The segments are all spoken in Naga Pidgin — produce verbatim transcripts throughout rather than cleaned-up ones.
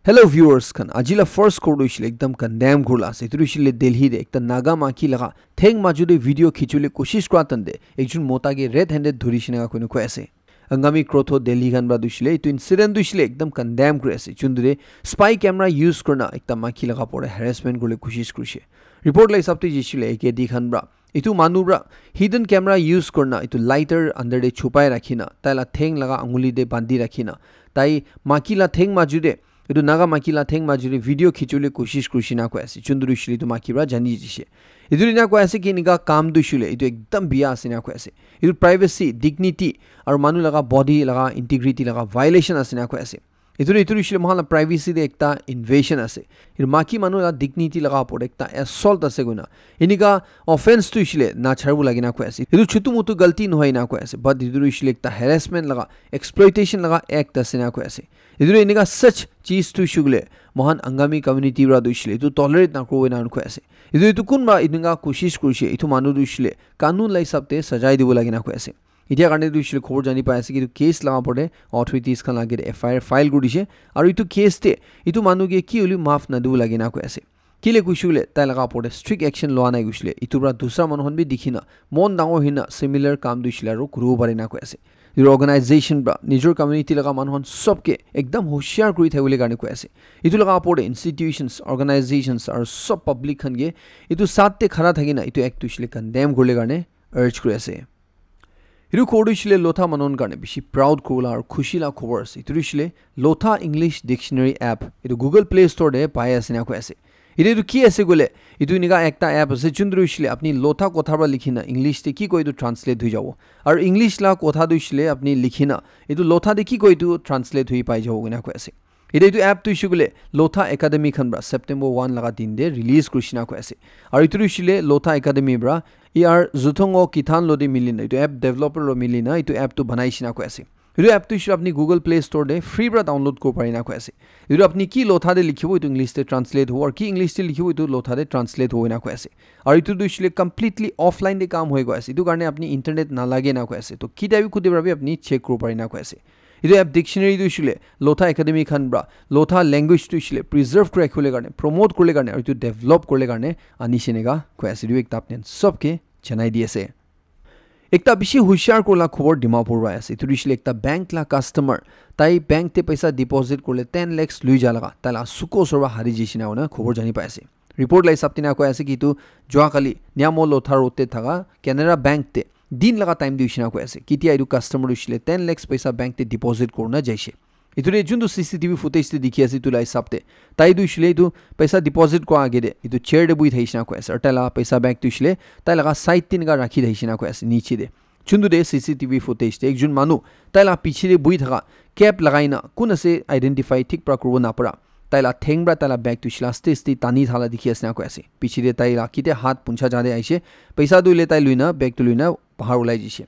Hello viewers khan, aji la first khobor tu hoishe le ekdam condemn kurila ase. Etu tu hoishe le Delhi te ekta Naga maki laga theng maju te video khichibole koshish kura time te ekjon mota ke red handed dhurishe eneka koina koi ase. Angami Krotho Delhi khan para tu hoishe le etu incident tu hoishe le ekdam condemn kuri ase. Chundu te spy camera use kurina ekta maki laga opor te harassment kuribole koshish kurishe. Report la hisab te jaishe le A K D khan para etu manu para hidden camera use kurina etu lighter under te chupai rakhina tai la theng laga anguli te bandi rakhina tai maki la theng maju te etu Naga maki la theng maju te video khichibole koshish kurishe eneka koi ase. Chundu tu hoishe le etu maki para jani dishe. Etu eneka koi ase ki eneka kam tu hoishe le etu ekdam biya ase eneka koi ase. Etu privacy, dignity aru manu laga body laga integrity laga violation ase eneka koi ase. Etu tu etu tu hoishe le moikhan la privacy te ekta invasion ase. Etu maki manu la dignity laga opor te ekta assault ase koina eneka offense tu hoishe le nacharibo lage eneka koi ase. Etu chutu mutu galti nohoi eneka koi ase, but etu tu hoishe le ekta harassment laga, exploitation laga act ase eneka koi ase. Etu tu eneka such cheez tu hoishe koile moikhan Angami community para tu hoishe le etu tolerate nakuribo eneka koi ase. Etu etu kunba eneka koshish kurishe etu manu tu hoishe le kanun la hisab te sajai dibo lage eneka koi ase. Etia karne tu hoishe le khobor jani pai ase ki etu case laga opor te authorities khan la age te F I R file kuri dishe aru etu case te etu manu ke ki hoile maaf nadibo lage eneka koi ase. Kile koishe koile tai laga opor te strict action loa nai koishe le etu para dusra manu khan bi dikhina mon dangor hoina similar kam tu hoishe le aru kuribo pare eneka koi ase. Etu organization para nijor community laga manu khan sob ke ekdam hoshiar kuri thakibole karne koi ase. Etu laga opor te institutions, organizations aru sob public khan ke etu saath te khara thakina etu act tu hoishe le condemn kuribole karne urge kuri ase. Etu khobor tu hoishe le Lotha manu khan karne bishi proud kuribo la aru khushi la khobor ase. Etu tu hoishe le Lotha English Dictionary app. Etu Google Play Store te pai ase eneka koi ase. Etu etu ki ase koile, etu eneka ekta app ase, chundu tu hoishe le apni Lotha kotha para likhina English te ki koi etu translate hoi jabo. Aru English la kotha tu hoishe le apni likhina etu Lotha te ki koi etu translate hoi pai jabo eneka koi ase. Etia etu app tu hoishe koile Lotha Academy khan para September one laga din te release kurishe eneka koi ase. Aru etu tu hoishe le Lotha Academy para E R Zuthongo Kithan lo te milina, etu app developer lo milina etu app tu banaishe eneka koi ase. Etu app tu hoishe le apni Google Play Store te free para download kuribo pare eneka koi ase. Etu apni ki Lotha te likhibo etu English te translate hobo, aru ki English te likhibo etu Lotha te translate hobo eneka koi ase. Aru etu tu hoishe le completely offline te kam hoi koi ase. Etu karne apni internet nalage eneka koi ase. To kitia bi khudi para bi apni check kuribo pare eneka koi ase. Etu app dictionary tu hoishe le Lotha Academy khan para Lotha language tu hoishe le preserve kuri rakhibole karne, promote kuribole karne aru etu develop kuribole karne anishe eneka koi ase. Etu ekta apni khan sob ke janai di ase. Ekta bishi hoshiar kuribole khobor Dimapur para ase. Etu tu hoishe le ekta bank la customer, tai bank te paisa deposit kurile ten lakhs lui ja laga tai la suku osor para hari jaishe eneka koina khobor jani pai ase. Report la hisab te eneka koi ase ki etu jua kali Nyamo Lotha road te thaka Canara Bank te din laga time te hoishe eneka koi ase. Kitia etu customer tu hoishe le ten lakhs paisa bank te deposit kurina jaishe. Etu te juntu C C T V footage te dikhi ase etu la hisab te, tai tu hoishe le etu paisa deposit kura age te etu chair te buhi thakishe eneka koi ase aru tai la paisa bag tu hoishe le tai laga side te eneka rakhi thakishe eneka koi ase niche te. Juntu te C C T V footage te ekjon manu tai la piche te buhi thaka cap lagai na kun ase identify thik para kuribo napara, tai la theng para tai la bag tu hoishe le aste aste tani thala dikhi ase eneka koi ase. Piche te tai la kite hath puncha ja te ahishe, paisa tu hoile tai lui na bag tu lui na bahar ulai jaishe.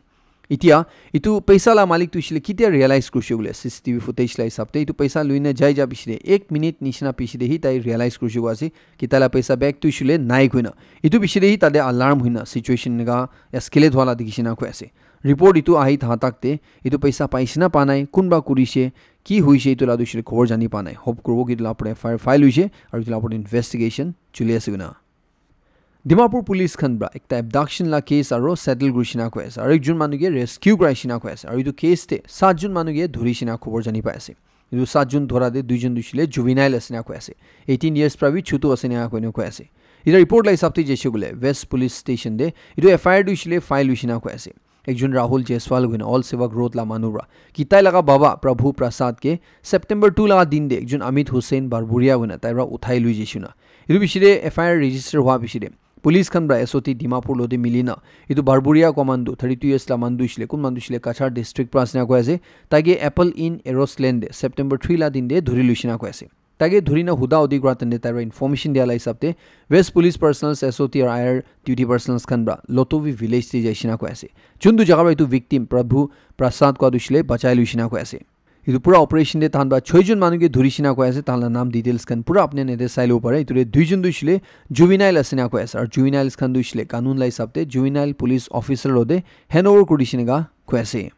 Etia etu paisa la malik tu hoishe le kitia realize kurishe koile C C T V footage la hisab te etu paisa lui na jai ja piche te ek minute nishina piche te hi tai realize kurishe koa ase ki tai la paisa bag tu hoishe le nai koina. Etu piche te hi tate alarm hoina situation eneka escalate hua la dikhishe eneka koi ase. Report etu ahi tha tak te etu paisa paishe na pa nai, kunba kurishe, ki hoishe etu la tu hoishe le khobor jani pa nai. Hope kuribo ki etu la opor te F I R file hoishe aru etu la opor te investigation choli ase koina. Dimapur police khan para ekta abduction la case aru settle kurishe eneka koi ase aru ekjon manu ke rescue kuraishe eneka koi ase aru etu case te saat jon manu ke dhurishe eneka khobor jani pai ase. Etu saat jon dhora te duijon tu hoishe le juvenile ase eneka koi ase, eighteen years para bi chutu ase eneka koina koi ase. Etu report la hisab te jaishe koile West Police Station te etu F I R tu hoishe le file hoishe eneka koi ase. Ekjon Rahul Jaiswal koina All Sevak Road la manu para ki tai laga baba Prabhu Prasad ke September two laga din te ekjon Amit Hussain Barburia koina tai para uthai lui jaishe na. Etu piche te F I R register hua piche te police khan para S O T Dimapur lo te mili na etu Barburia koa manu tu thirty two years la manu tu hoishe le kun manu tu hoishe le Cachar district para ase eneka koi ase. Tai ke Apple Inn Eros Lane te September three la din te dhuri luishe eneka koi ase. Tai ke dhuri na huda hudi kura time te tai para information dia la hisab te West Police personnel, S O T aru I R duty personnel khan para Lotovi village te jaishe eneka koi ase. Juntu jaga para etu victim Prabhu Prasad koa tu hoishe le bachai luishe eneka koi ase. Etu pura operation te tahan para choi jon manu ke dhurishe eneka koi ase, tahan la naam details khan pura apni khan yate sai lobo pare. Etu te duijon tu hoishe le juvenile ase eneka koi ase aru juveniles khan tu hoishe le kanun la hisab te juvenile police officer lo te hand over kuri dishe eneka koi ase.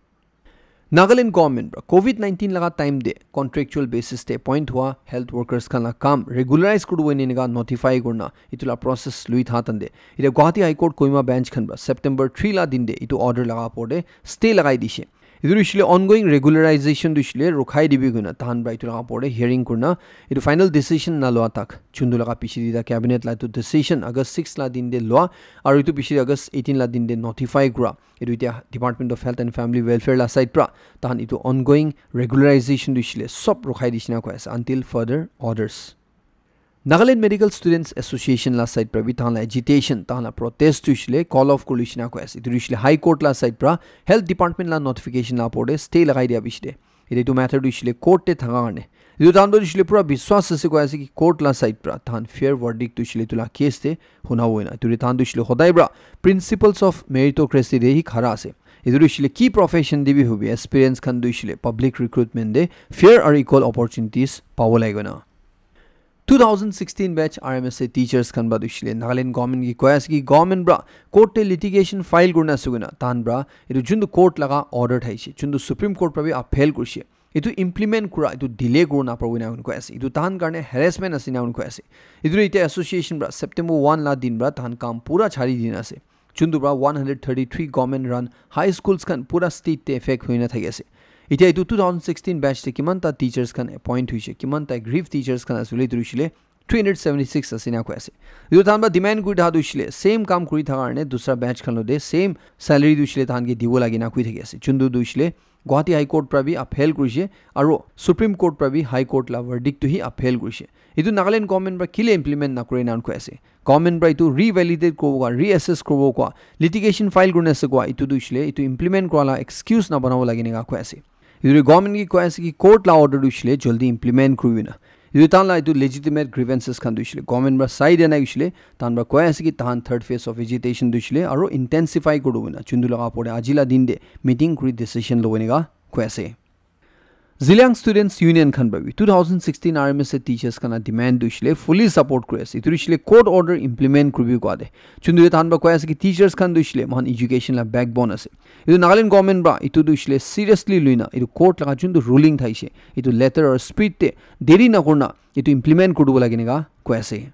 Nagaland government pra covid nineteen laga time te contractual basis te appoint hua health workers khan la kam regularize kuribo enika notify kurna itu la process lui tha tande. Ite Guwahati High Court Kohima bench khan pra September three la din te itu order laga opor te stay lagai dishe. Itu hoishile ongoing regularization tu hoishile rukhai dibi koina tahan pra itu laga opor te hearing kurna itu final decision na lua tak chundu laga pichidi ta cabinet la itu decision August six la din te lua aru itu pichidi August eighteen la din te notify kura. Itu itia Department of Health and Family Welfare la side pra tahan itu ongoing regularization tu hoishile sob rukhai dishina koi ase until further orders. Nagaland Medical Students Association la side pra bi tahan la agitation, tahan la protest tu hoishile call off kuri dishina koi ase. Itu hoishile High Court la side pra Health Department la notification la opor te stay lagai dia bishi de. Ite itu matter tu hoishile court te thanga karne. Itu tahan tu hoishile pura biswas ase koi ase ki court la side pra tahan fair verdict tu hoishile itu la case te huna hoina. Itu tahan tu hoishile hodai pra principles of meritocracy te hi khara ase. Itu hoishile ki profession te bi hobi experience khan tu hoishile public recruitment te fair aru equal opportunities pabo lage na. Two thousand sixteen batch R M S A teachers khan ba tu hoishile Nagaland government ki koi ase ki government pra court te litigation file kurina ase koina tahan pra itu juntu court laga order thaishe, juntu Supreme Court pra bi upheld kurishe. Itu implement kura, itu delay kura na paribo na koi ase. Itu tahan karne harassment ase na koi ase. Itu ite association pra September one la din pra tahan kam pura chari dina ase. Juntu pra one hundred thirty-three government run high schools khan pura state te effect hoina thaki ase. Ite itu two thousand sixteen batch te kiman ta teachers khan appoint hoishe, kiman ta grief teachers khan ase hoile itu hoishile three hundred seventy-six ase na koi ase. Itu tahan pra demand kuri thaha tu hoishile same kam kuri thaha karne dusra batch khan lo de same salary tu hoishile tahan ke dibo lage na koi thaki ase. Juntu tu hoishile Guwahati High Court pra bi upheld kurishe aru Supreme Court pra bi High Court la verdict tu hi upheld kurishe. Itu Nagaland government pra kile implement na kure na koi ase. Government pra itu revalidate kuribo koi, reassess kuribo koi, litigation file kurina ase koi, itu tu hoishile itu implement kura la excuse na banabo lage nika koi ase. Itu government ki koi ase ki court la order tu hoishile jaldi implement kuribi na. Itu tahan la itu legitimate grievances khan tu hoishile government pra sai dia nai hoishile tahan pra koi ase ki tahan third phase of agitation tu hoishile aru intensify kuribo na. Juntu laga opor te aji la din te meeting kuri decision lobo nika koi ase. Zeliang Students Union khan pra bi two thousand sixteen R M S A teachers khan la demand tu hoishile fully support kuri ase. Itu hoishile court order implement kuribi koi de. Juntu tahan pra koi ase ki teachers khan tu hoishile mohan education la backbone ase. Itu Nagaland government pra itu tu hoishile seriously luina itu court laga juntu ruling thaishe itu letter or spirit te deri na kurna itu implement kuribo lage nika koi ase.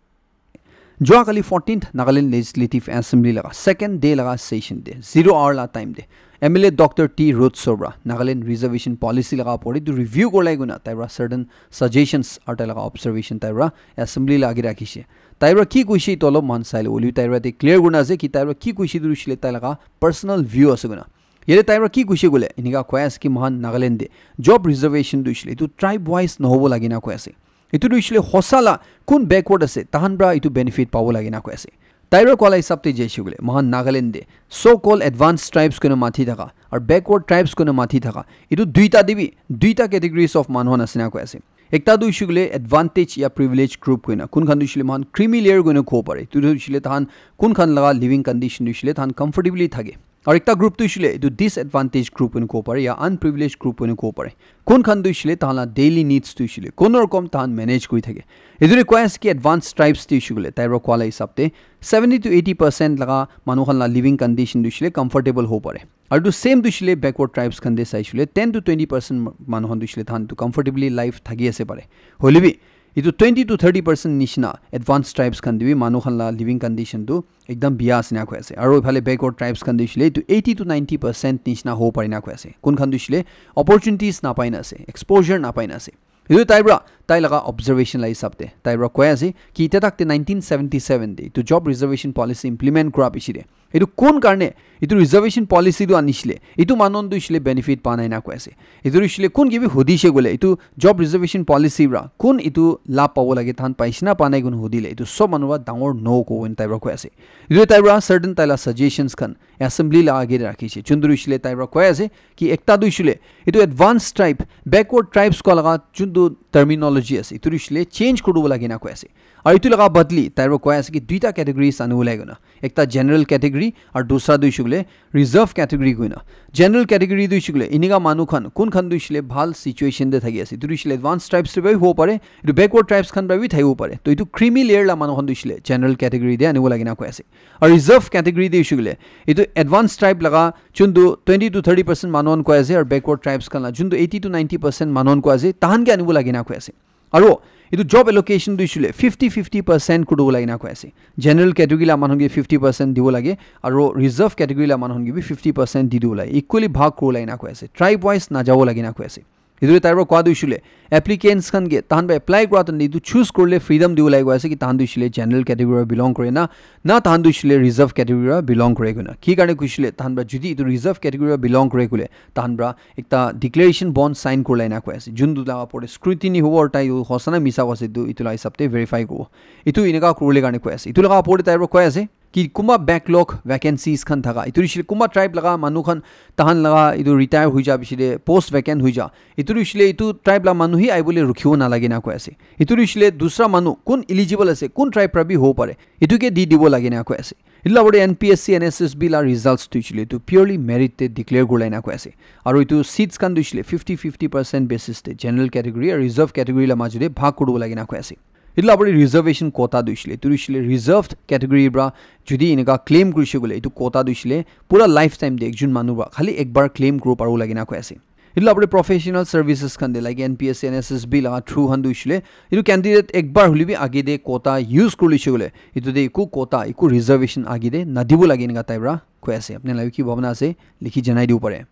Jua kali fourteenth Nagaland Legislative Assembly laga second day laga session te zero hour la time te M L A Doctor T Rutso pra Nagaland reservation policy laga opor te review korlai kuna tai pra certain suggestions aru tai laga observation tai pra assembly la age rakhishe. Tai pra ki koishe itu olop mohan sai le, hoilebi tai pra te clear kurina ase ki tai pra ki koishe itu hoishile tai laga personal view ase koina. Yate tai pra ki koishe koile, enika koi ase ki mohan Nagaland te job reservation tu hoishile itu tribe wise nohobo lage na koi ase. Itu tu hoishile hosa la kun backward ase, tahan pra itu benefit pabo lage na koi ase. Tai pra koa la hisab te jaise koile, mohan Nagaland te so called advanced tribes koina mati thaka aru backward tribes koina mati thaka, itu duita te bi duita categories of manu khan ase na koi ase. Ekta tu hoishe koile advantage ya privilege group koina. Kun khan tu hoishe koile mohan creamy layer koina kobo pare. Etu tu hoishe koile tahan kun khan laga living condition tu hoishe koile tahan comfortably thake. Aru ekta group tu hoishe koile etu disadvantage group koina kobo pare ya unprivileged group koina kobo pare. Kun khan tu hoishe koile tahan la daily needs tu hoishe koile kono rokom tahan manage kuri thake. Etu tu koi ase ki advanced tribes tu hoishe koile tai para koa la hisab te seventy to eighty percent laga manu khan la living condition tu hoishe koile comfortable hobo pare. Aru etu same tu hoishe koile backward tribes khan te saishe koile ten to twenty percent ma-, manu khan tu hoishe koile tahan tu comfortably life thaki ase pare. Hoile bi etu twenty to thirty percent nishina advanced tribes khan te bi manu khan la living condition tu ekdam biya ase na koi ase. Aru ephale backward tribes khan te hoishe koile etu eighty to ninety percent nishina hobo pare na koi ase. Kun khan tu hoishe koile opportunities napai na ase, exposure napai na ase. Etu tai para, tai laga observation la hisab te, tai para koi ase ki etia tak te nineteen seventy seven te etu job reservation policy implement kura piche te, etu kun karne etu reservation policy tu anishe koile, etu manu khan tu hoishe koile benefit pa nai na koi ase. Etu hoishe koile kun ke bi hudishe koile, etu job reservation policy para kun etu labh pabo lage, tahan paishe na pa nai koina hudile, etu sob manu para dangor no kobo koina tai para koi ase. Etu tai para certain tai la suggestions khan assembly la age te rakhishe. Chundru hoishe koile tai para koi ase ki ekta tu hoishe koile etu advanced tribe, backward tribes koa laga chundu terminology ase, etu tu hoishe koile change kuri dibo lage na koi ase. Aru etu laga badli tai para koi ase ki duita categories anibo lage koina. Ekta general category aru dusra tu hoishe koile reserve category koina. General category tu hoishe koile enika manu khan kun khan tu hoishe koile bhal situation te thaki ase. Etu tu hoishe koile advanced tribes te bi hobo pare, etu backward tribes khan para bi thakibo pare. To etu creamy layer la manu khan tu hoishe koile general category te anibo lage na koi ase. Aru reserve category te hoishe koile etu advanced tribe laga juntu twenty to thirty percent manu khan koi ase aru backward tribes khan la juntu eighty to ninety percent manu khan koi ase, tahan ke anibo lage na koi ase. Aru etu job allocation tu hoishe koile fifty fifty percent kuribo lage na koi ase. General category la manu ke fifty percent dibo lage aru reserve category la manu ke bi fifty percent di dibo lage. Equally bhag kuribo lage na koi ase. Tribe wise najabo lage na koi ase. Etu tai para koi tu hoishe koile applicants khan ke tahan para apply kura tu etu choose kurile freedom dibo lage koi ase ki tahan tu hoishe koile general category para belong kore na, na tahan tu hoishe koile reserve category para belong kore koina. Ki karne hoishe koile tahan para jodi etu reserve category para belong kore koile tahan para ekta declaration bond sign kurila ena koi ase. Juntu laga opor te scrutiny hobo aru tai hosa na misa koi ase etu, etu laga hisab te verify kuribo. Etu eneka kuribole karne koi ase. Etu laga opor te tai para koi ase ki kunba backlog vacancies khan thaka. Etu hoishe koile kunba tribe laga manu khan tahan laga etu retire hoi ja piche te post vacant hoi ja. Etu hoishe koile etu tribe laga manu hi ahibole rukhibo nalage na koi ase. Etu hoishe koile dusra manu kun eligible ase, kun tribe para bi hobo pare. Etu ke di dibo lage na koi ase. Etu laga opor te N P S C, N S S B la results tu hoishe koile etu purely merit te declare kurila ena koi ase. Aru etu seats khan tu hoishe koile fifty fifty percent basis te general category aru reserve category la majo te bhag kuribo lage na koi ase. Etu laga opor te reservation quota tu hoishe koile, etu hoishe koile reserved category para jodi eneka claim kurishe koile, etu quota tu hoishe koile pura lifetime te ekjon manu para khali ekbar claim kuribo paribo lage na koi ase. Etu laga opor te professional services khan te like N P S C, N S S B laga through khan tu hoishe koile, etu candidate ekbar hoile bi age te quota use kuri loishe koile, etu te eku quota, eku reservation age te nadibo lage eneka tai para koi ase. Apni laga ki bhabna ase, likhi janai dibo pare.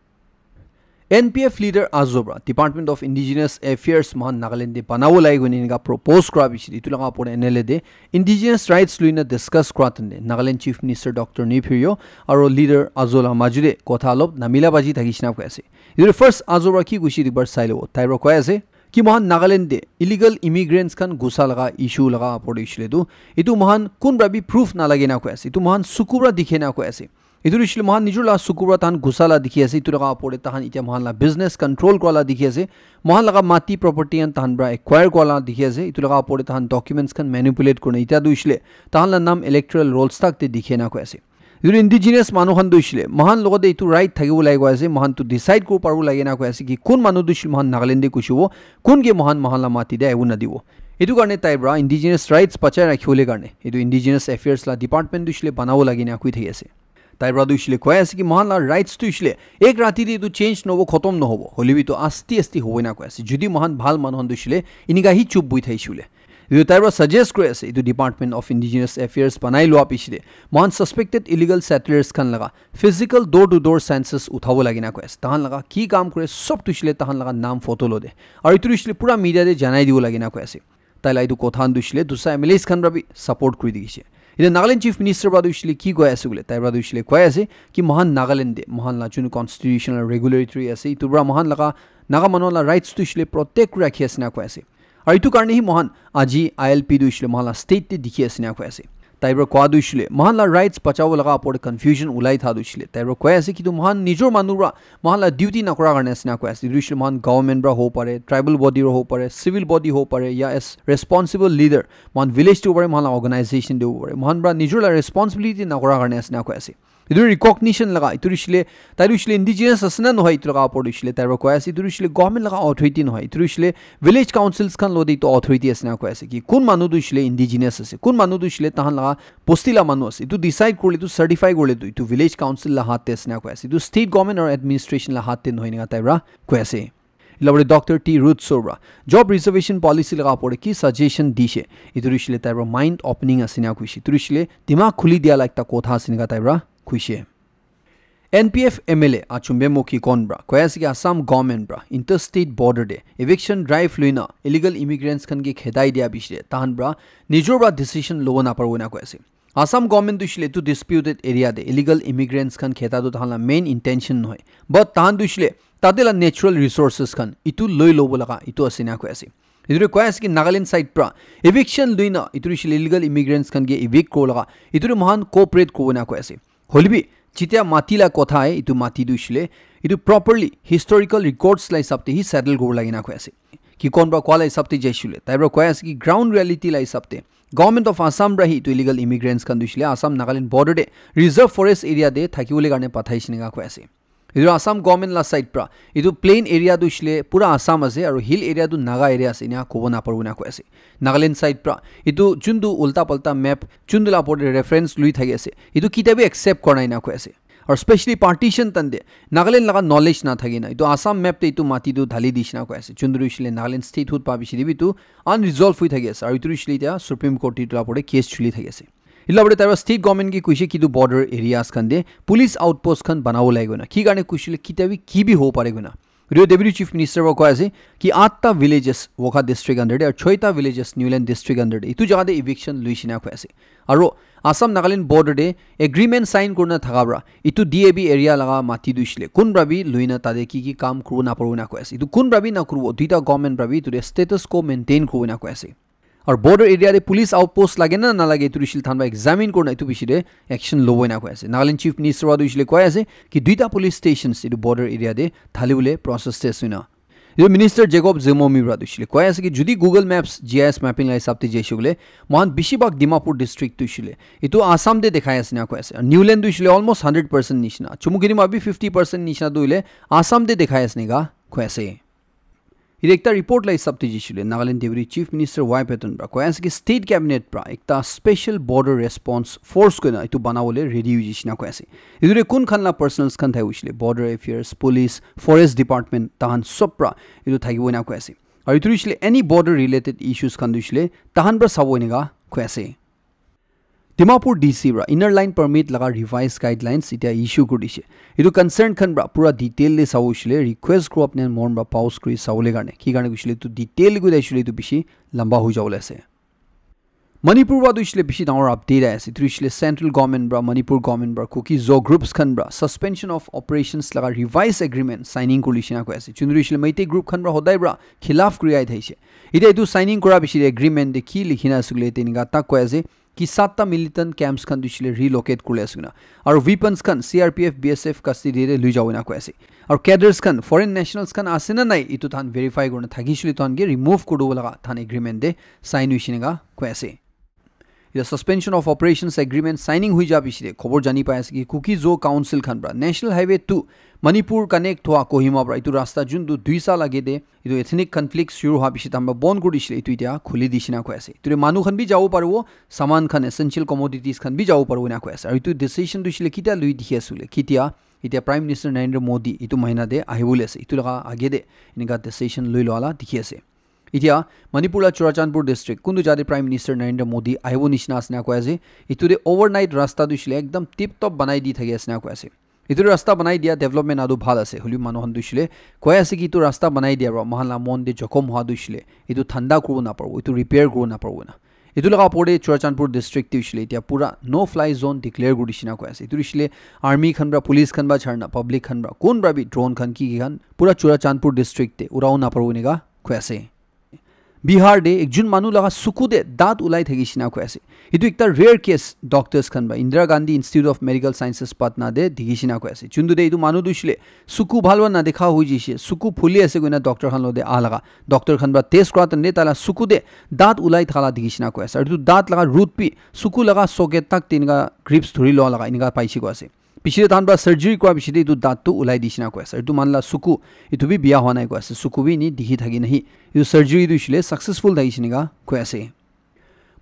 N P F leader ajo para Department of Indigenous Affairs mohan Nagaland te banabo lage koina eneka propose kura piche te etu laga opor te N L A te indigenous rights loina discuss kura tante Nagaland Chief Minister Doctor Neiphiu Rio aru leader ajo laga majo te kotha olop namila baji thaki shina koi ase. Etu first ajo para ki koise etu bar sai lobo. Tai para koi ase ki mohan Nagaland te illegal immigrants khan ghusa laga issue laga opor te hoishe koile tu etu mohan kun para bi proof nalage na koi ase. Etu mohan suku para dikhe na koi ase. Etu hoishe koile mohan nijor laga suku para tahan ghusa la dikhi ase. Etu laga opor te tahan etia mohan la business control kura la dikhi ase. Mohan laga mati property khan tahan para acquire kura la dikhi ase. Etu laga opor te tahan documents khan manipulate kurina etia tu hoishe koile tahan la naam electoral rolls tak te dikhe na koi ase. Etu indigenous manu khan tu hoishe koile mohan logot te etu right thakibo lage koi ase. Mohan tu decide kuribo paribo lage na koi ase ki kun manu tu hoishe koile mohan Nagaland te ghusibo, kun ke mohan mohan la mati te ahibo nadibo. Etu karne tai para indigenous rights bachai rakhibole karne etu indigenous affairs la department tu hoishe koile banabo lage na koi thaki ase. Tai para tu hoishe koile koi ase ki mohan la rights tu hoishe koile ek rati te etu change nohobo, khotom nohobo. Hoile bi etu asti asti hobo ena koi ase. Jodi mohan bhal manu khan tu hoishe koile enika hi chup boi thaishe koile. Etu tai para suggest kuri ase, etu Department of Indigenous Affairs banai lua piche te mohan suspected illegal settlers khan laga physical door to door census uthabo lage na koi ase. Tahan laga ki kam kure sob tu hoishe koile tahan laga naam photo lo de. Aru etu tu hoishe koile pura media te janai dibo lage na koi ase. Tai la etu kotha khan tu hoishe koile dusra M L As khan para bi support kuri dikhi ase. Etia Nagaland Chief Minister para tu hoishe koile ki koi ase koile, tai para tu hoishe koile koi ase ki mohan Nagaland te mohan la jun constitutional regulatory ase, etu para mohan laga Naga manu la rights tu hoishe koile protect kuri rakhi ase na koi ase. Aru etu karne hi mohan aji I L P tu hoishe koile mohan la state te dikhi ase na koi ase. Tai para koi tu hoishe koile mohan la rights bachabo laga opor te confusion ulai tha tu hoishe koile tai para koi ase ki tu mohan nijor manu para mohan la duty nakura karne ase na koi ase. Etu hoishe koile mohan government para hobo pare, tribal body para hobo pare, civil body hobo pare, ya as responsible leader, mohan village te hobo pare, mohan la organization te hobo pare, mohan para nijor la responsibility nakura karne ase na koi ase. Etu recognition laga, etu hoishe koile, tai tu hoishe koile indigenous ase na nohoi, etu laga opor tu hoishe koile tai para koi ase, etu tu hoishe koile government laga authority nohoi, etu tu hoishe koile village councils khan lo te etu authority ase na koi ase ki kun manu tu hoishe koile indigenous ase, kun manu tu hoishe koile tahan laga bosti la manu ase, etu decide kurile tu, certify kurile tu etu village council la hath te ase na koi ase, etu state government aru administration la hath te nohoi eneka tai para koi ase. Etu laga opor te Doctor T Ruth Sewell para job reservation policy laga opor te ki suggestion dishe, etu tu hoishe koile tai para mind opening ase na koishe, etu tu hoishe koile dimag khuli dia la ekta kotha ase eneka tai para koishe. N P F M L A Achumbe Mokhi Kon para koi ase ki Assam government para interstate border te eviction drive loina illegal immigrants khan ke khedai dia piche te tahan para nijor para decision lobo naparibo na koi ase. Assam government tu hoishe koile etu disputed area te illegal immigrants khan kheda tu tahan la main intention nohoi, but tahan tu hoishe koile tate la natural resources khan etu loi lobo laga etu ase na koi ase. Etu tu koi ase ki Nagaland side para eviction loina etu tu hoishe koile illegal immigrants khan ke evict kuribo laga etu tu mohan cooperate kuribo na koi ase. Hoile bi jetia mati la kotha ahe, etu mati tu hoishe koile etu properly historical records la hisab te hi settle kuribo lage na koi ase. Kikon pra koa la hisab te jaishile, tai pra koi ase ki ground reality la hisab te Government of Assam pra hi etu illegal immigrants khan tu hoishile Assam Nagaland border te reserve forest area te thakibole karne pathaishe neka koi ase. Etu Assam government la side pra etu plain area tu hoishile pura Assam ase aru hill area tu Naga area ase ena kobo naparibo ena koi ase. Nagaland side pra etu juntu ulta palta map juntu la opor te reference lui thaki ase, etu kitia bi accept kora nai ena koi ase. Aru specially partition time te Nagaland laga knowledge na thaki na etu Assam map te etu mati tu dhali dishina koi ase, juntu hoishile Nagaland statehood pa bishi te bi etu unresolved hui thaki ase aru etu hoishile etia Supreme Court te etu la opor te case chuli thaki ase. Etu la opor te tai pra state government ke koishe ki etu border areas khan te police outpost khan banabo lage koina, ki karne koishile kitia bi ki bi hobo pare koina. Etu Deputy Chief Minister pra koi ase ki atta villages Wokha district under te aru choita villages Niuland district under te etu jaga te eviction luishe ena koi ase. Aru Assam Nagaland border te agreement sign kurina thaka pra etu D A B area laga mati tu hoishile kun pra bi luina tate ki ki kam kuribo naparibo ena koi ase. Etu kun pra bi nakuribo, duita government pra bi etu te status quo maintain kuribo ena koi ase. Aru border area te police outpost lage na nalage etu hoishile than pra examine kurina etu bishi te action lobo ena koi ase. Nagaland Chief Minister pra tu hoishile koi ase ki duita police stations etu border area te dhali bole process te ase na. Etu Minister Jacob Zemomi pra tu hoishile koi ase ki jodi Google Maps G I S mapping la hisab te jaishe koile mohan bishi bhag Dimapur district tu hoishile etu Assam te dekhai ase na koi ase. Aru Niuland tu hoishile almost hundred percent nishina, Chumukedima bi fifty percent nishina tu hoile Assam te dekhai ase neka koi ase. Etu ekta report la hisab te jaishile Nagaland Deputy Chief Minister Y Patton pra koi ase ki state cabinet pra ekta special border response force koina etu banabole ready hoi jaishina koi ase. Etu te kun khan la personnels khan thai hoishile border affairs, police, forest department tahan sob pra etu thakibo ena koi ase. Aru etu hoishile any border related issues khan tu hoishile tahan pra sabo eneka koi ase. Dimapur D C pra inner line permit laga revised guidelines etia issue kuri dishe. Etu concern khan pra pura detail te sabo hoishile request kuru apni khan mon pra pause kuri sabole karne. Ki karne koishile etu detail koi dai shile etu bishi lamba hoi jabole ase. Manipur pra tu hoishile bishi dangor update ahi ase. Etu hoishile central government pra, Manipur government pra, Kuki Zo groups khan pra suspension of operations laga revised agreement signing kuri lishe na koi ase. Juntu hoishile Meitei group khan pra hodai pra khilaf kuri ahi thaishe. Etia etu signing kura bishi te agreement te ki likhina ase koile teneka tak koi ase ki satta militant camps khan tu hoishile relocate kuri ase koina. Aru weapons khan C R P F, B S F custody te lui jabo ena koi ase. Aru cadres khan, foreign nationals khan ase na nai, etu tahan verify kurina thakishile tahan ke remove kuri dibo laga tahan agreement te sign hoishe neka koi ase. Etu suspension of operations agreement signing hui ja bishi te khobor jani pai ase ki Kuki Zo Council khan pra National Highway two Manipur connect hua Kohima pra etu rasta juntu duisa lage te etu ethnic conflict shuru hua bishi time pra bon kuri dishile, etu etia khuli dishina koi ase. Etu te manu khan bi jabo paribo, saman khan, essential commodities khan bi jabo paribo ena koi ase. Aru etu decision tu hoishile kitia lui dikhi ase koile, kitia, etia Prime Minister Narendra Modi etu mahina te ahibole ase, etu laga age te eneka decision lui loa la dikhi ase. Etia Manipur la Churachandpur district kuntu jaga te Prime Minister Narendra Modi ahibo nishina ase na koi ase. Etu te overnight rasta tu hoishile ekdam tip top banai di thaki ase na koi ase. Etu rasta banai dia development atu bhal ase, hoilebi manu khan tu hoishile koi ase ki etu rasta banai dia pra moikhan la mon te jokhom hua tu hoishile etu dhanda kuribo naparibo, etu repair kuribo naparibo na. Etu laga opor te Churachandpur district te hoishile etia pura no fly zone declare kuri dishina koi ase. Etu hoishile army khan pra, police khan pra chharna, public khan pra, kun pra bi drone khan ki ki khan pura Churachandpur district te urabo naparibo eneka koi ase. Bihar te ekjon manu laga suku te daat ulai thaki shina koi ase. Etu ekta rare case doctors khan pra Indira Gandhi Institute of Medical Sciences Patna te dikhi shina koi ase. Juntu te etu manu tu hoishile suku bhal pra na dekha hoi jaishe, suku phuli ase koina doctor khan lo te ah laga. Doctor khan pra test kura time te taila suku te daat ulai thaka la dikhi shina koi ase. Aru etu daat laga root bi suku laga socket tak te eneka grips dhuri loa laga eneka paishe koi ase. Piche te tahan pra surgery kura piche te etu daat tu ulai dishina koi ase. Etu manu la suku, etu bi bia hua nai koi ase. Suku bi eni dikhi thaki nahi. Etu surgery tu hoishile successful thakishe neka koi ase.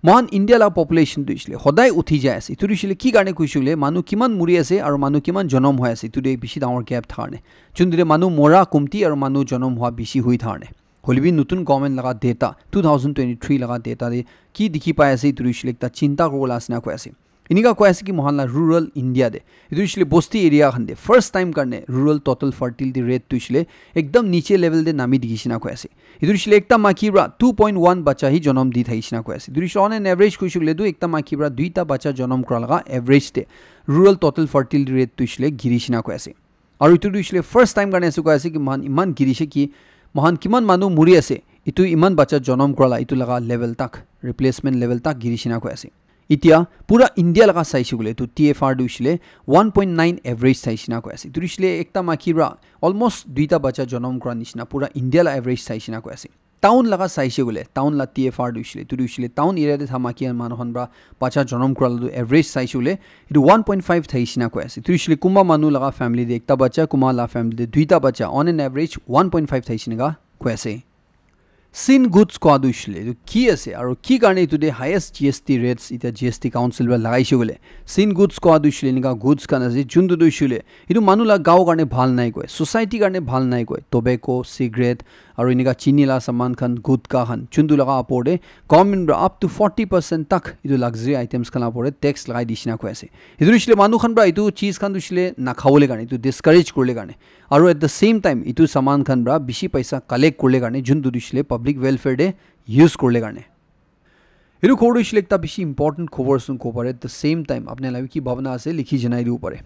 Moikhan India la population tu hoishile hodai uthi jai ase. Etu tu hoishile ki karne koishe koile manu kiman muri ase aru manu kiman jonom hoi ase. Etu te bishi dangor gap thaka karne. Juntu te manu mora kumti aru manu jonom hua bishi hui thaka karne. Hoilebi notun government laga data, two thousand twenty-three laga data te ki dikhi pai ase, etu tu hoishile ekta chinta kuribo la ase na koi ase. Eneka koi ase ki moikhan la rural India te, etu hoishile bosti area khan te first time karne rural total fertility rate tu hoishile ekdam niche level te nami dikhi shina koi ase. Etu hoishile ekta maiki pra two point one bacha hi jonom di thaki shina koi ase. Etu hoishile on an average koishe koile tu ekta maiki pra duita bacha jonom kura laga average te rural total fertility rate tu hoishile giri shina koi ase. Aru etu tu hoishile first time karne ase koi ase ki moikhan eman girishe ki moikhan kiman manu muri ase, etu eman bacha jonom kura la etu laga level tak, replacement level tak giri shina koi ase. Etia pura India laga saishe koile etu T F R tu hoishile one point nine average saishe na koi ase. Etu hoishile ekta maiki pra almost duita bacha jonom kura nishina pura India la average saishe na koi ase. Town laga saishe koile, town la T F R tu hoishile, tu tu hoishile town area te tha maiki khan manu khan pra bacha jonom kura la tu average saishe koile, etu one point five thaishe na koi ase. Tu hoishile kunba manu laga family te ekta bacha, kunba la family te duita bacha, on an average one point five thaishe na koi ase. Sin goods kua tu hoishile etu ki ase, aru ki karne etu te highest G S T rates, ita G S T council pra lagaishe koile, sin goods kua tu hoishile enika goods khan ase, juntu tu hoishile etu manu la gao karne bhal nai koi, society karne bhal nai koi, tobacco, cigarette, aru enika chini la saman khan, gutka khan, juntu laga apor te government pra up to forty percent tak etu luxury items khan la apor te tax lagai dishe na koi ase. Etu hoishile manu khan pra etu cheez khan tu hoishile nakhawole karne, etu discourage kurle karne, aru at the same time etu saman khan pra bishi paisa collect kurle karne, juntu tu hoishile public welfare te use kurle karne. Etu khobor tu hoishile ekta bishi important khobor ase kobo pare. At the same time apni khan la bi ki bhabna ase likhi janai dibo pare.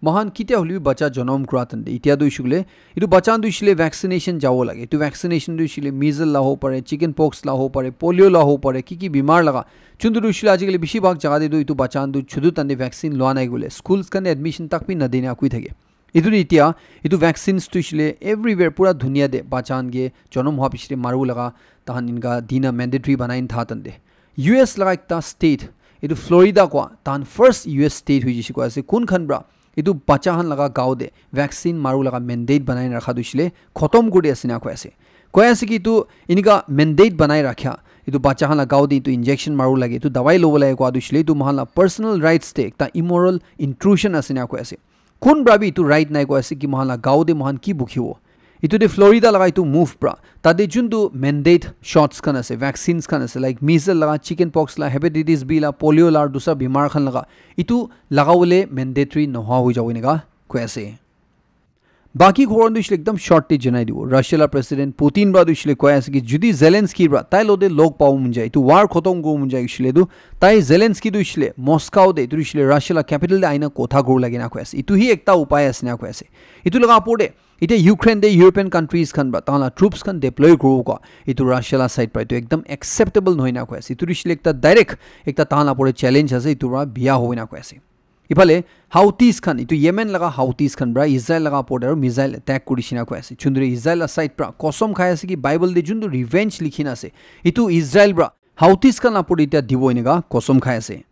Moikhan ketia hoile bi bacha jonom kura time te, itia tu hoishile, etu bacha khan tu hoishile vaccination jabo lage. Etu vaccination tu hoishile measles la hobo pare, chicken pox la hobo pare, polio la hobo pare, ki ki bimar laga. Juntu tu hoishile ajikali bishi bhag jaga te tu etu bacha khan tu chutu time te vaccine lua nai koile schools khan te admission tak bi nadina koi thake. Etu tu itia, etu vaccines tu hoishile everywhere pura dunia te bacha khan ke jonom hua piche te maribo laga tahan enika dina mandatory banai na tha time te. U S laga ekta state, etu Florida kua, tahan first U S state hoi jishe koi ase. Kun khan pra etu bacha khan laga gao te vaccine maribo laga mandate banai na rakha tu hoishile khotom kuri ase na koi ase. Koi ase ki etu enika mandate banai rakha, etu bacha khan la gao te etu injection maribo lage, etu dawai lobo lage kua tu hoishile etu moikhan la personal rights te ekta immoral intrusion ase na koi ase. Kun pra bi etu right nai koi ase ki moikhan la gao te moikhan ki bukhibo. Etu te Florida laga etu move pra tate juntu mandate shots khan ase, vaccines khan ase, like measles laga, chicken pox la, hepatitis B la, polio la, aru dusra bimar khan laga, etu lagawole mandatory nohua hoi jabo enika koi ase. Baki khobor tu hoishile ekdam short te janai dibo. Russia la President Putin pra tu hoishile koi ase ki jodi Zelensky pra tai lote log pabo mon jai, etu war khotom kuribo mon jai hoishile tu tai Zelensky tu hoishile Moscow te, etu hoishile Russia la capital te aina kotha kuribo lage na koi ase. Etu hi ekta upai ase na koi ase. Etu laga apor te itia Ukraine te European countries khan pra tahan la troops khan deploy kuribo kua etu Russia la side pra etu ekdam acceptable nohoi na koi ase. Etu hoishile ekta direct ekta tahan la apor te challenge ase, etu pra biya hobo na koi ase. Iphale Houthis khan, etu Yemen laga Houthis khan pra Israel laga apor te aru missile attack kuri dishe na koi ase. Juntu tu Israel la side pra kosom khai ase ki Bible te juntu revenge likhi na ase, etu Israel pra Houthis khan la apor te itia dibo enika kosom khai ase.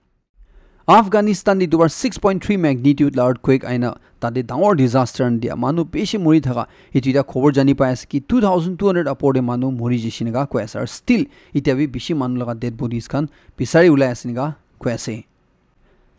Afghanistan te etu bar six point three magnitude la earthquake aina tate dangor disaster an dia, manu bishi mori thaka etu itia khobor jani pai ase ki two thousand two hundred apor te manu mori jishe enika koi ase. Aru still itia bi bishi manu laga dead bodies khan bisari ulai ase enika koi ase.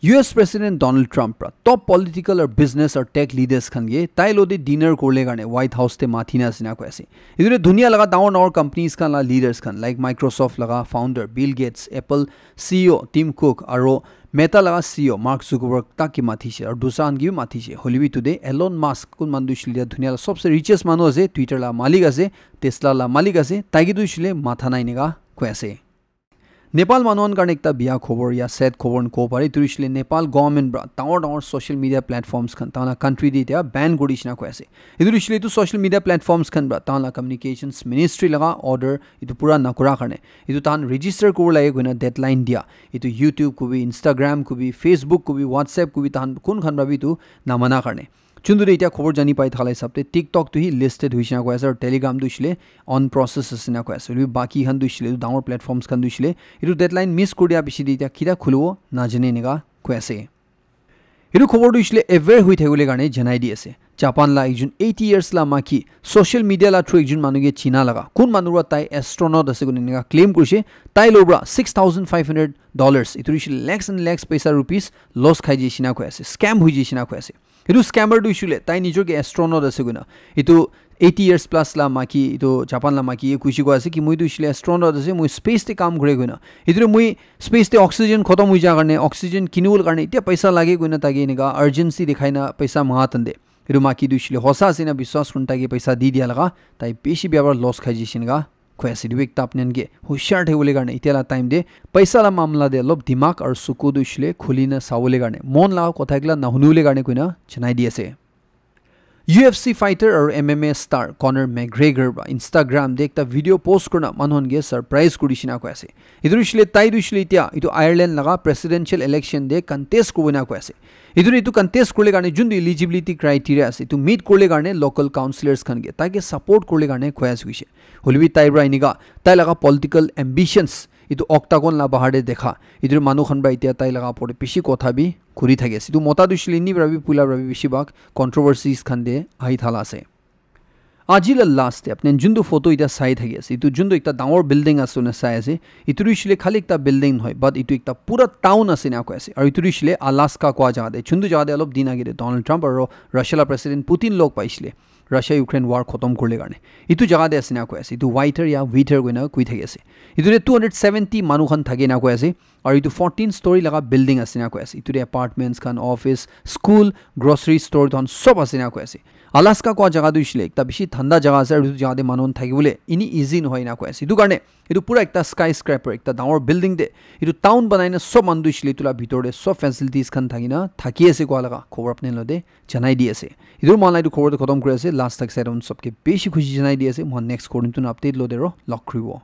U S President Donald Trump pra top political aru business aru tech leaders khan ke tai lote dinner kurle karne White House te mathi na ase enika koi ase. Etu te dunia laga dangor dangor companies khan la leaders khan, like Microsoft laga founder Bill Gates, Apple C E O Tim Cook, aru Meta laga C E O Mark Zuckerberg tak ke mathi she, aru dusra khan ke bi mathi she. Hoile bi etu te Elon Musk kun manu tu hoishile dunia la sobse richest manu ase, Twitter la malik ase, Tesla la malik ase, tai ke tu hoishile matha nai enika koi ase. Nepal manu khan karne ekta biya khobor ya sad khobor kobo pare. Etu hoishile Nepal government pra dangor dangor social media platforms khan tahan la country te itia ban kuri dishe na koi ase. Etu hoishile etu social media platforms khan pra tahan la communications ministry laga order etu pura nakura karne etu tahan register kuribo lage koina deadline dia. Etu YouTube kobi, Instagram kobi, Facebook kobi, WhatsApp kobi, tahan kun khan pra bi etu namana karne. Juntu te itia khobor jani pai thaka la hisab te TikTok tu hi listed hoishe na koi ase, aru Telegram tu hoishile on process ase na koi ase. Hoilebi baki khan tu hoishile etu dangor platforms khan tu hoishile etu deadline miss kuri dia piche te itia kitia khulibo najane enika koi ase. Etu khobor tu hoishile aware hoi thakibole karne janai di ase. Japan la ekjon eighty years la maki social media la through ekjon manu ke china laga, kun manu pra tai astronaut ase koina enika claim kurishe, tai lo pra six thousand five hundred dollars, etu hoishile lakhs and lakhs paisa, rupees loss khai jishe na koi ase, scam hoi jishe na koi ase. Etu scammer tu hoishile tai nijor ke astronaut ase koina, etu eighty years plus la maki, etu Japan la maki ye kuishi koi ase ki moi tu hoishile astronaut ase, moi space te kam kure koina. Etu moi space te oxygen khotom hoi ja karne, oxygen kinibole karne itia paisa lage koina tai ke enika urgency dikhai na paisa manga time te, etu maki tu hoishile hosa ase na biswas kurina tai ke paisa di dia laga, tai bishi bia para loss khai jishe enika koi ase. Etu bi ekta apni khan ke hushiar thakibole karne, itia la time te paisa la mamla te olop dimag aru suku tu hoishile khuli na sabole karne, mon la kotha ekla nahunibole karne koina janai di ase. U F C fighter aru M M A star Conor McGregor ba Instagram te ekta video post kurina manu khan ke surprise kuri shina koi ase. Etu hoishe le tai tu hoishe le etia etu Ireland laga presidential election te contest kurina koi ase. Etu etu contest kurle karne juntu eligibility criteria ase etu meet kurle karne local councillors khan ke tai ke support kurle karne koi ase hoishe. Hoile bi tai pra enika tai laga political ambitions etu octagon la bahar te dekha. Etu manu khan pra etia tai laga opor te bishi kotha bi kuri thaki ase. Etu mota tu hoishe le ni pra bi pula pra bi bishi bhag controversies khan te ahi thala ase. Aji la last te apni juntu photo ita sai thaki ase. Etu juntu ekta dangor building ase na sai ase. Etu hoishe le khali ekta building nohoi, but etu ekta pura town ase na koi ase. Aru etu hoishe le Alaska koi jaga te. Juntu jaga te alop din age te Donald Trump aru Russia la president Putin log paishe le. Russia Ukraine war khotom kurle karne. Etu jaga te ase na koi ase. Etu Whiter ya Whiter koina koi thaki ase. Etu te two hundred seventy manu khan thake na koi ase. Aru etu fourteen story laga building ase na koi ase. Etu te apartments khan, office, school, grocery store khan sob ase na koi ase. Alaska koi jaga tu hoishe le ekta bishi thanda jaga ase aru etu jaga te manu khan thaki bole ini easy nohoi na koi ase. Etu karne etu pura ekta skyscraper, ekta dangor building te etu town banai na sob manu tu hoishe le etu la bitor te sob facilities khan thaki na thaki ase koi laga khobor apni khan logote janai di ase. Etu moi khan la etu khobor tu khotom kuri ase. Last tak sai sob ke bishi khushi janai di ase. Moi khan next khobor tu update logote ro log kuribo.